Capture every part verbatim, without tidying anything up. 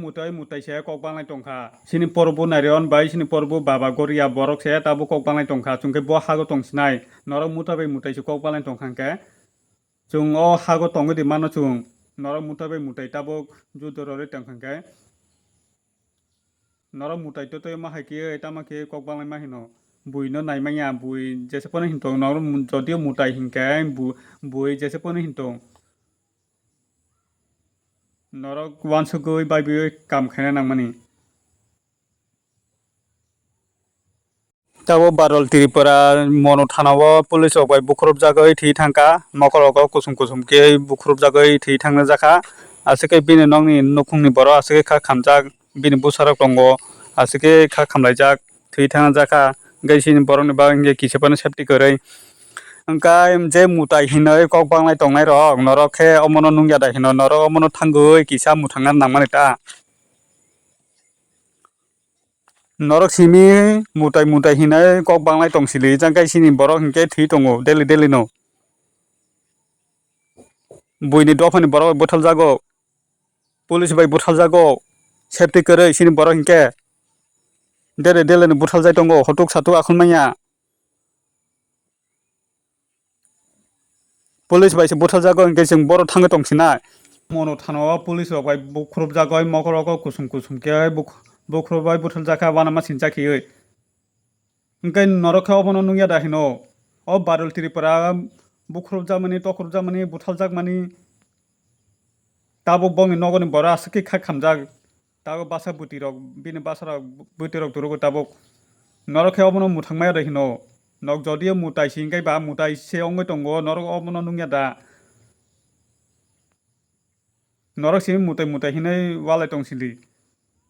Mutai mutai se kok banglai tongkha. Sini porbo Narion bai sini porbo Baba Goria borok se tabuk kok banglai tongkha. Chwngkhe bo hago tongsinai. Norok mutai bai mutai se kok banglai tongkha hwnkhe. Chwng o hago tongwi di mano chwng. Norok mutai bai mutai tabuk judo rwrwi tongkha hwnkhe. Norok mutai totwi ma hai khe tama khe kok banglai ma hino. Buino nai manya bui jesa phano hin tong. Norok mu-, jodio mutai hinkhe bu-, bui jesa phano hin tong. Norok uansugwi baibiwi kam khaina nangmani. Tabuk Barol Tripura Monu thana o police rok bai bukhurupjagwi thwi thangkha, mokol rogo kuchum kuchum khe bukhurupjagwi thwi thangna jakha, aswk khe bini nokni nukhungni borok aswk khe kha khamjak, bini bwsarok tongo aswk khe kha khamlaijak. Thwi thangna jakha. Hwnkhe chini borokni bagwi hwnkhe kisa phano safety kwrwi. Hwnkhe je mutai hinwi kok banglai tongnai rok, norok khe omono nukya da hino, norok omono thangwi kisa muthangna nangmani ta. Norok simi mutai mutai hinwi kok banglai tong sili, hwnkhe chini borok hwnkhe thwi tongo daily daily no. Buini dophani borok bwthaljago. Police bai buthaljago, safety kwrwi chini borok hinkhe dere dere ni buthaljai tongo, hotuk satuk akhun manya. Police bai se buthaljago hinkhe chwng boro thangwi tongsinai. Mono thana o police rok bai bukhurupjagoi, mokol rok o kuchum kuchum khe buk-, bukhurupbai buthaljakha, uanama sincha khiui. Hwnkhe norok khe obono nukya da hino? O Barul Tripura bukhurupjakmani, tokhorupjakmani, buthaljakmani. Tabuk bongni nogoni borok aswk khe kha khamjak. Tabuk basa bwtwirok, bini basarok bwtwirok turugo tabuk. Norok khe obono mwthangmaya da hino? Nok jodiyo mutai se hwnkhe ba mutai se wngwi tongo, norok obono nukya da? Norok simi mutai mutai hinwi walai tong sili.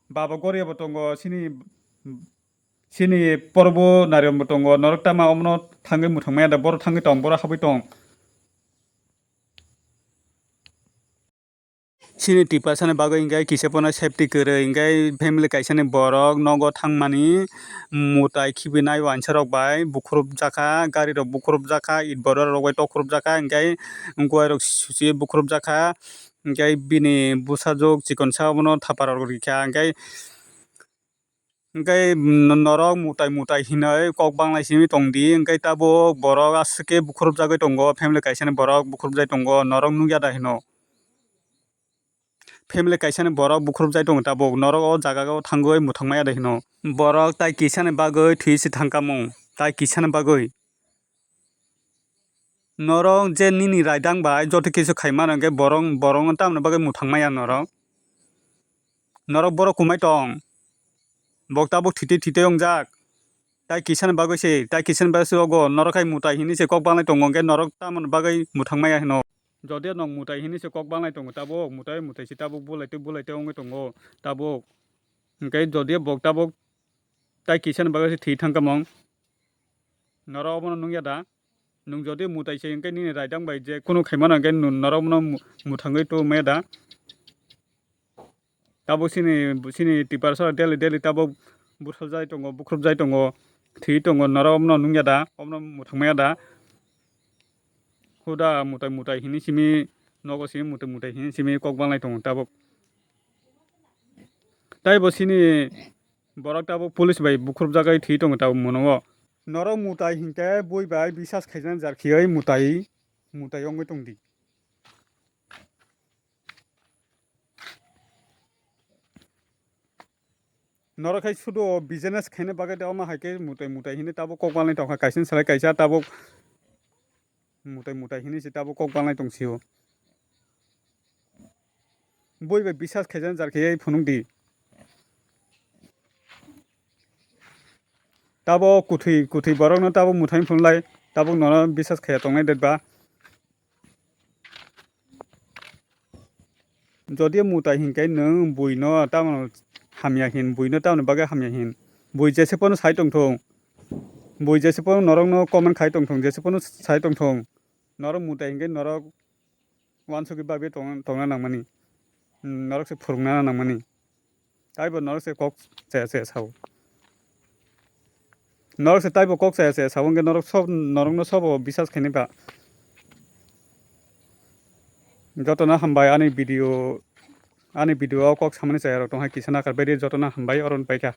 Baba Goria bo tongo, sini, sini porbo Narion bo tongo, norok tama omono thangwi muthang maya da, boro thangwi tong, boro habwi tong. Sini tipasani bagwi hwnkhe kisa phano safety kwrwi, hwnkhe family kaisani borok nogo thangmani mutai khibinai uansarok bai bukhurupjakha, garirok bukhurupjakha, it borok rok bai tokhorupjakha, hwnkhe guairok susi bukhurupjakha. Hwnkhe bini bwsajwk chikonsa abono thapar rwkha, hwnkhe, hwnkhe norok mutai mutai hinwi kok banglai simi tongdi, hwnkhe tabuk borok aswk khe bukhurupjagwi tongo, family kaisani borok bukhurupjagwi tongo, norok nukya da hino? Family kaisani borok bukhurupjagwi tongo tabuk, norok o jaga o thangwi mwthangmaya da hino? Borok tai kisani bagwi thwi se thangkha mung, tai kisani bagwi. Norok je nini raidang bai joto kisu khaimano hwnkhe borok, borokno tamoni bagwi mwthang maya norok? Norok borok kwmai tong? Bok tabuk thitwi thitwi wngjak. Tai kisani bagwi se, tai kisani bagwi se ogo norok hai mutai hinwi se kok banglai tongo hwnkhe norok tamoni bagwi mwthang maya hino? Jodi nok mutai hinwi se kok banglai tongo tabuk, mutai mutai se tabuk bulai tei bulai tei wngwi tongo tabuk. Hwnkhe jodi bok tabuk tai kisani bagwi se thwi thangkha mung, norok obono nukya da? Nwng jodi mutai se hwnkhe nini raidang bai je kunu khaimano hwnkhe nw-, norok bono mu-, mwthangwi tubumaya da? Tabuk sini, sini tiprasa daily daily tabuk buthaljai tongo, bukhurupjai tongo, thwi tongo, norok obono nukya da? Obono mwthangmaya da? Huda mutai mutai hinwi simi, nogo simi mutai mutai hinwi simi kok banglai tongo tabuk. Taibo sini borok tabuk police bai bukhurupjagwi thwi tongo tabuk mono o. Norok mutai hinkhe bui bai bisas khaijak jar khiui mutai, mutai wngwi tongdi. Norok hai sudo business khaina bagwi de omo hai khe mutai mutai hinwi tabuk kok banglai tongkha, kaisa ni salai kaisa tabuk mutai mutai hinwi se tabuk kok banglai tong sio. Bui bai bisas khaijak jar khe phunuk di. Tabuk kwthwi, kwthwi borokno tabuk mwthangwi phunuk lai, tabuk nono bisas khaiya tongnai de ba? Jodi mutai hinkhe nwng buino tamo hamya hin, buino tamoni bagwi hamya hin? Bui jese phano sai tongthung, bui jese phano norokno comment khai tongthung, jese phano sai tongthung, norok mutai hinkhe norok uansugwi bagwi tong-, tongna nangmani, norok se phwrwngna nangmani. Taibo norok se kok chaya chaya sao. Norok se taibo kok chaya chaya sao, hwnkhe norok sob, norokno sobo bisas khaini ba. Jotono hambai ani video Ani video o kok samani chayarok tongha kisa nakarbaidi jotono hambai oro paikha.